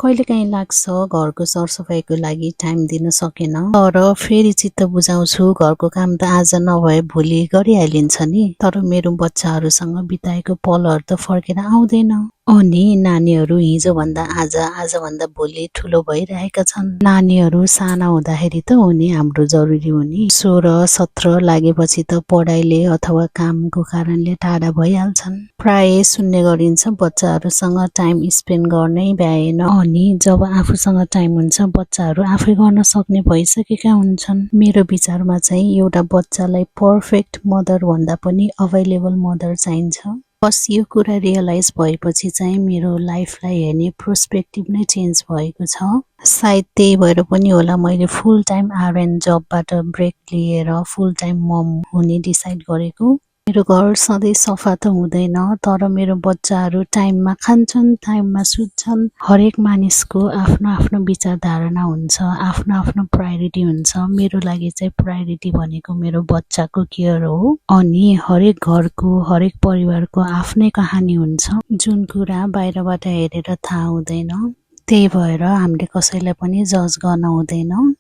कहिलेकाहीँ लाग्छ घरको सरसफाइको लागि टाइम दिन सकेन, तर फेरि चित्त बुझाउँछु घरको काम त आज नभए भोलि गरिहालिन्छ नि। तर मेरो बच्चाहरूसँग बिताएको पलहरू त फर्केर आउँदैन। अनि नानीहरू हिजोभन्दा आज, आजभन्दा भोलि ठुलो भइरहेका छन्। नानीहरू साना हुँदाखेरि त उनी हाम्रो जरुरी हो नि। 16-17 लागेपछि त पढाइले अथवा कामको कारणले टाढा भइहाल्छन्। प्राय सुन्ने गरिन्छ बच्चाहरूसँग टाइम स्पेन्ड गर्नै भ्याएन, अनि जब आफूसँग टाइम हुन्छ बच्चाहरू आफै गर्न सक्ने भइसकेका हुन्छन्। मेरो विचारमा चाहिँ एउटा बच्चालाई पर्फेक्ट मदर भन्दा पनि अभाइलेबल मदर चाहिन्छ। बस यो कुरा रियलाइज भएपछि चाहिँ मेरो लाइफलाई हेर्ने पर्सपेक्टिभ नै चेन्ज भएको छ। सायद त्यही भएर पनि होला मैले फुल टाइम आरएन जबबाट ब्रेक लिएर फुल टाइम मम हुने डिसाइड गरेको। मेरो घर सधैँ सफा त हुँदैन, तर मेरो बच्चाहरू टाइममा खान्छन्, टाइममा सुत्छन्। हरेक मानिसको आफ्नो आफ्नो विचारधारणा हुन्छ, आफ्नो आफ्नो प्रायोरिटी हुन्छ। मेरो लागि चाहिँ प्रायोरिटी भनेको मेरो बच्चाको केयर हो। अनि हरेक घरको, हरेक परिवारको आफ्नै कहानी हुन्छ, जुन कुरा बाहिरबाट हेरेर थाहा हुँदैन। त्यही भएर हामीले कसैलाई पनि जज गर्न हुँदैन।